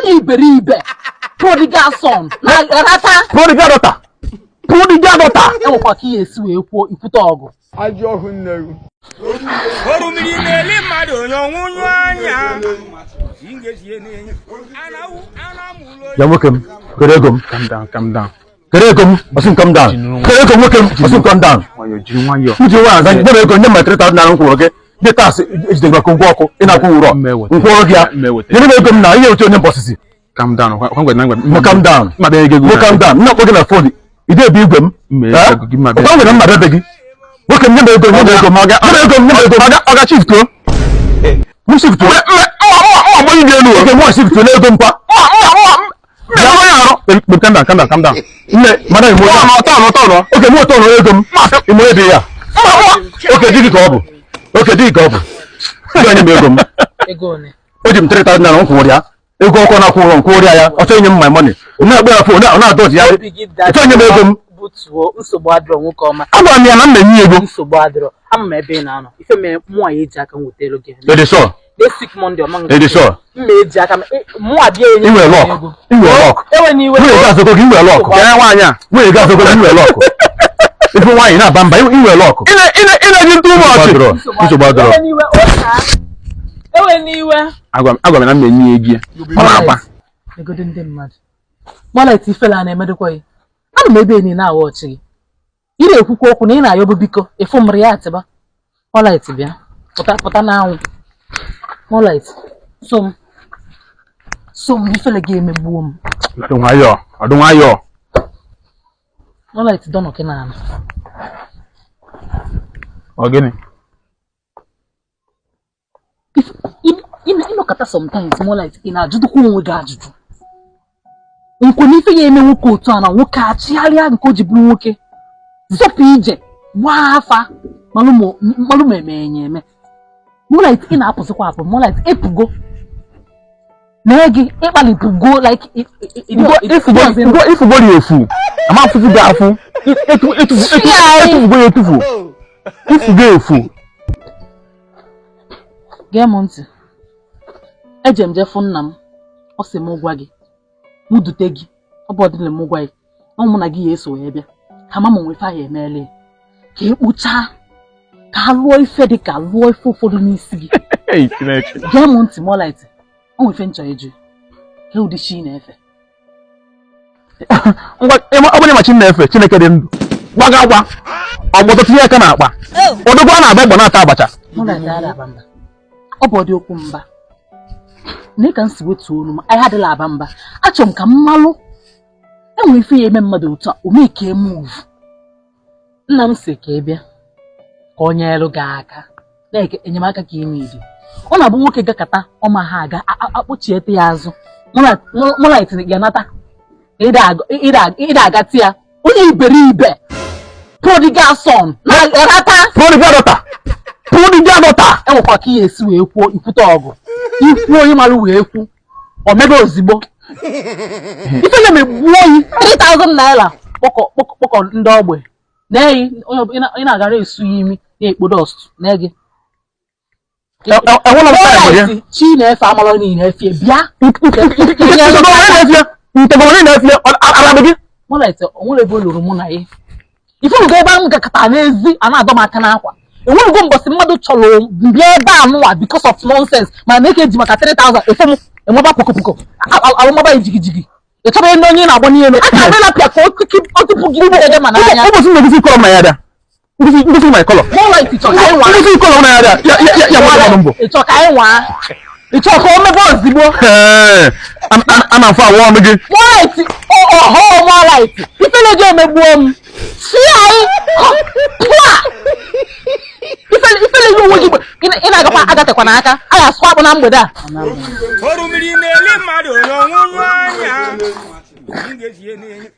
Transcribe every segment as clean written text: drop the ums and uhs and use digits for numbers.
Onye iberibe, prodigal son na-arata. Prodigal daughter, prodigal daughter. Enwekwa ka ihe esi wee kwuo ikwute ọgụ. Ajọ ọhụ nne gị. Orumiri na-eli mmadụ onye ọnwụnyụ anya m ga-esie n'enyi Ya nwoke m, kere ego m. Calm down, calm down. Kere ego m, ọsị m calm down. Kere ego m nwoke m, ọsị m calm down. Nwayọọ, jiri nwayọọ. M ji nwaanyị aza, nye m ego, nye m 3000 naira m kwụrụ gị. Ndị taasị ejidere maka ụgwọ ọkụ ị na-akwụ ụrọ nkwụrụ gị ya. Nyere m ego m na ihe otu onye mbọsịsị. Calm down. Kwa ngwa ngwa. Mo calm down. Mma bịa ego. Mo calm down. M na-akpọ gị na phone, ị dị ebe igwe m. Ọkwa nwere mma bịa be gị. Nwoke m, nye m ego, nye m ego m, nye m ego m, nye m ego m. Ọga shift o. M shift o. Mma mma gị elu. Oke mụ shift n'ego m kwa. Mma mma mma. Calm down, calm down, calm down. Nne, mana imo. Tọọnụ, tọọnụ, tọọnụ. Oke mụ tọọnụ ego m. Imo ebe ya. Oke di gị ka ọ bụ. Oke di gị ka ọ bụ. Ndị onye m ego m. Ego one? O ji m 3000 naira m kwụrụ ya. Ego ọkụ na-akwụ ụrọ nkwụrụ ya. Ọ chọghị inye m my money. M na-akpọ ya phone, ọ na-adọji ya. Obi gị. Ọ chọghị inye m ego m. Butuo, nsogbu adịrọ, nwoke ọma. Agwara m ya na m na-enye ego. Nsogbu adịrọ, ama m ebe ị na-anọ. Ife mere mụnwa ya eji aka m wetara gị. Ị dị sure? Next week Monday, ọma. Ị dị sure? Mma eji aka m mụnwa bịa enye. I nwere luck. I nwere luck. Ewe n'iwe. Nwunye gị azụgo gị, i nwere luck. Kee nwaanyị a. Nwunye gị azụgo gị, i nwere luck. Ifu nwaanyị na-aba mba, i nwere luck. Ị na-eji ntụ ụbọchị. Nsogbu adịrọ. Ewe n'iwe, ụka ewe n'iwe. Agwa m na m na-enye ego ya. Ọ na-agba. Egodo ndị mmadụ mọlet ifele a na-emedokwa gị. Ana m ebe niile awa ọchị gị. Ị na-ekwukwa okwu na ị na-ayọbụ biko ịfụ m ya atịba. Mọlet, bịa, pụta, pụta n'anwụ. Mọlet, so m, so m, ifele gị emegbuo m. Ọdụ nwayọọ, ọdụ nwayọọ. Mọlet, dọnọ gị n'ala. Ọ gịnị? Ịnọkọta sometimes, Mọlet, ị na-ajụdụkwa onwe gị ajụjụ nkwe na ife ya eme nwoke otu a na nwoke achịgharịa nke o ji bụrụ nwoke zọpụ ije gbaa afa malụ ma eme enye eme. Mọlet, ị na-apụzikwa apụ. Mọlet, ịpụgo mee gị ịkpalipụgo like Ifugo ri efu. Ama afụzi gị afụ. Etufugo ya etufu. Ifugo efu. Gee m ntị, eje m jee fụ nna m. Ọ sị m gwa gị, mụ dute gị. Ọ bụ ọdịla m gwa gị na mụ na gị ya eso wee bịa ka mama nwe ife ahụ emeela ya, ka ị kpụchaa, ka a lụọ ife dị ka lụọ ife ụfọdụ n'isi gị. Ei, Chineke. Gee m ntị, Mọlet, ọ nwe ife m chọrọ ịjụ ka ụdị chi ị na-efe. Ngwa, ọ bụrụ ma chi na-efe Chineke dị ndụ. Gbaga agba. Ọgbọtọ tinye aka n'akpa. Odogwu a na-agba egbe na-ata abacha. Mọlet, ara aba mba, ọ bụ ọdị okwu mba na ka m si wetuo olu m. Anyị adịla aba mba. Achọrọ m ka m malụ enwere ife ya eme mmadụ otu a o mee ka e move. Nna m si ka ị bịa ka ọ nyere gị aka na enyemaka ka ị niile. Ọ na-abụ nwoke gakata ọma ha aga akpọchiete ya azụ. Mọlet ga-anata ịda agati ya onye iberibe, prodigal son na-arata. Prodigal daughter, prodigal daughter. Enwekwa ka ihe esi wee kwuo ikwute ọgụ ikwuo onye mara wee kwu o mebe ozigbo. Ife na emegbuo oyi 3000 naira kpọkọ kpọkọ kpọkọ ndị ogbe na-eyi onye ị na-agara esu ya imi na-ekpo dust na-ege. Enwela m time gị. Chi na-efe amara niile efe bịa. Ntegoro na-efe ara gị. Mọlet, o nwere ebe o lụrụ mụ na ya. Ifunugo ebe m gakọta n'ezi a na-adọ m aka n'akwa. Enwerugo mbọsị mmadụ chọrọ bịa ebe a nụwa because of nonsense, mana na eke eji maka 3000 efe m enweba pokopoko alụmaba jigijigi. Ị chọrọ ndị onye na-agba n'elu aka abịala pịa ka otipụ gị ege ma n'anya. Ụbọchị m na-egosi color na ya bịa, ngosi my color. Mọlet, chọ ka anyị nwaa. Ngosi color na ya bịa ya ya ya gba mbọ. Ị chọ ka anyị nwaa? Ị chọ ka o mebe ozigbo? Ee, a na-afụ awụ ọnụ gị. Mọlet, ọhọ, Mọlet, ifele ji emegbuo m si anyị pụa. Ifele yi onwe gị ị na-agakwa agatekwa n'aka a ga-asụ akpụ na mgbede a. Orumiri na-eli mmadụ onye ọnwụnyụ anya m ga-esie n'enyi.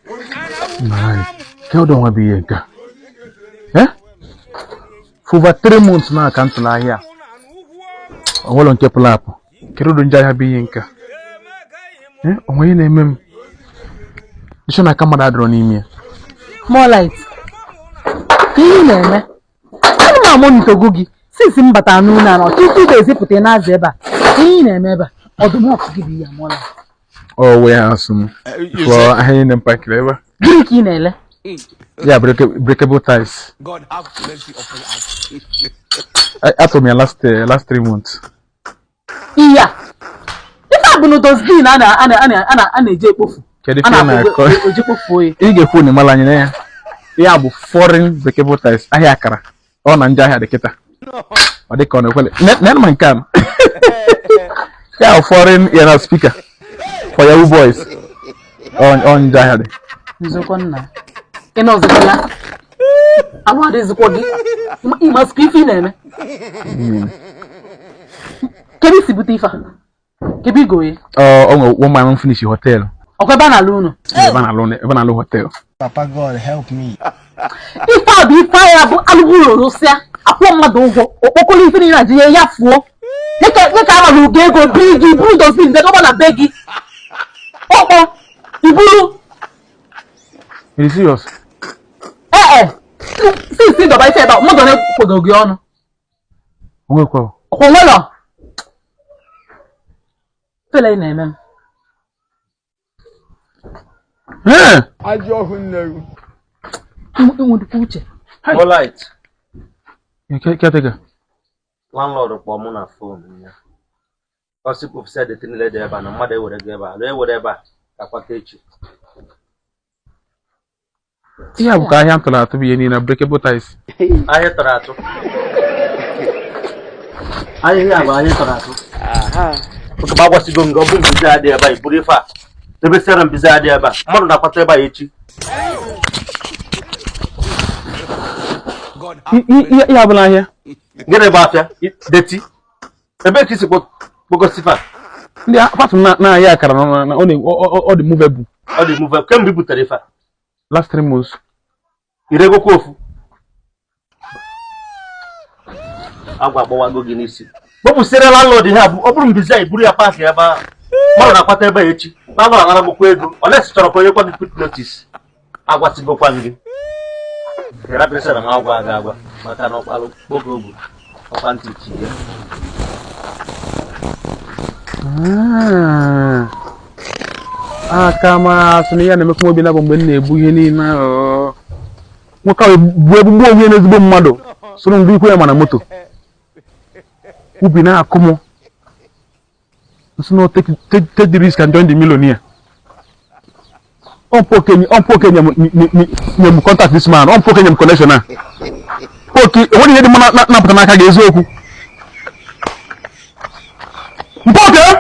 Kedu onwe bụ ihe nke a? Eh? For over 3 months na aka ntụrụ ahịa a. Onwere nke pụrụ apụ. Kedu ụdị nje ahịa bụ ihe nke a? Eh? Onwe ihe na-eme m. Nchọ na aka mmadụ adịrọ n'ime ya. Mọlet, ka ihe ị na-eme, ana m amonitorgo gị since m batara n'ụlọ a na ọtụtụ ga-ezipụta n'azụ ebe a. Ihe ị na-eme ebe a, ọdụmọkụ gị bụ ihe Mọlet. Ọ warehouse m for ahịa niile m pakịrị ebe a. Gịnị ka ị na-ele? Ya breakable tiles. God have mercy upon us. Atụrụ m ya last 3 months. Ihe a, ife a bụ na dustbin a na-eji ekpofu. Kedu A ife ị na-akpọ na-akọ? eji kpofuo ya. Ị ga-ekwu na ịmala anyị na ya. Ya bụ foreign breakable tiles, ahịa akara. Ọ na njọ ahịa dị kịta. Ọ dị ka ọ na-ekwele. Nen ma nke a. Ya bụ foreign ya na speaker for Yahoo boys. Ọ njọ ahịa dị. Nzukọ nna, ị nọzikwa ya, ahụ adịzikwa gị. Ịmasịkwa ife ị na-eme? Kedu isi bute ife a? Kedu igo ya? Ọ nwere one man finish hotel. Ọkwa ebe a na-alụ unu? Ebe a na-alụ hotel. Papa God, help me. Ife a bụ ife agha bụ alụgburu rụsịa, akwụọ mmadụ ụgwọ, okpokoro ife niile ajiye ya fuo dịka amara ugo ego biri gị buru dustbin dọba na be gị, ọkpọ iburu. Are you serious? Ee, since dọba ife ebe a, mmadụ na-ekwodo gị ọnụ? O nwekwa. Ọkwa nwelọ fele ị na-eme m. Ee! Ajọ ọhụ nne gị. Enwedịkwa uche. Alright. Caretaker. Landlord kpọọ mụ na phone ya. Ọ sị kpofụsịa dirty niile dị ebe a na mmadụ ewere gị ebe a, na ewere ebe a ka kwata echi. Ihe a bụ ka ahịa m tụrụ atụ bụ ihe niile breakable tiles. Ahịa tọrọ atụ. Ahịhịa bụ ahịa tọrọ atụ. Oke m agwasịgo m gị, ọ bụ mbize adị ebe a, iburu ife a. Debesịara mbize adị ebe a. Mmadụ na-akwata ebe a echi. Ihe abụla ahịa. Gịnị bụ afịa? Dirty. Ebee ka isi kpokọsi ife a? Ndị apart from na ahịa akara na ọ dị movable. Ọ dị move kemgbe i butere ife a. Last 3 months. Iregokwa ofu. Agwa agbawago gị n'isi. Kpọpụsịrị landlord ihe a bụ ọ bụrụ mbize a, iburu ya paakị ebe ahụ. Mmadụ na-akwata ebe a echi. Landlord anara gokwa ego. Olesi chọrọ ka onye kwa gị quick notice. Agwasịgokwa m gị. Ịrapịsịra m agwa aga agwa maka na ọkpalụ kpogo ogbu ọkwa ntị chi ya. Ah. Aka m asị na ihe na-emekwa m obi na bụ mgbe m na-ebu ihe niile ahụ. Nwoke ahụ bụ egbugbu onwe ya n'ezigbo mmadụ soro ndị ikwu ya mana moto ubi na-akụ m nsị no take the risk and join the millionaire. Ọmpụ okenye nye m contact this man, ọmpụ okenye m connection a oke enweghị ihe dị mma na-apụta n'aka gị, eziokwu mpụ oke.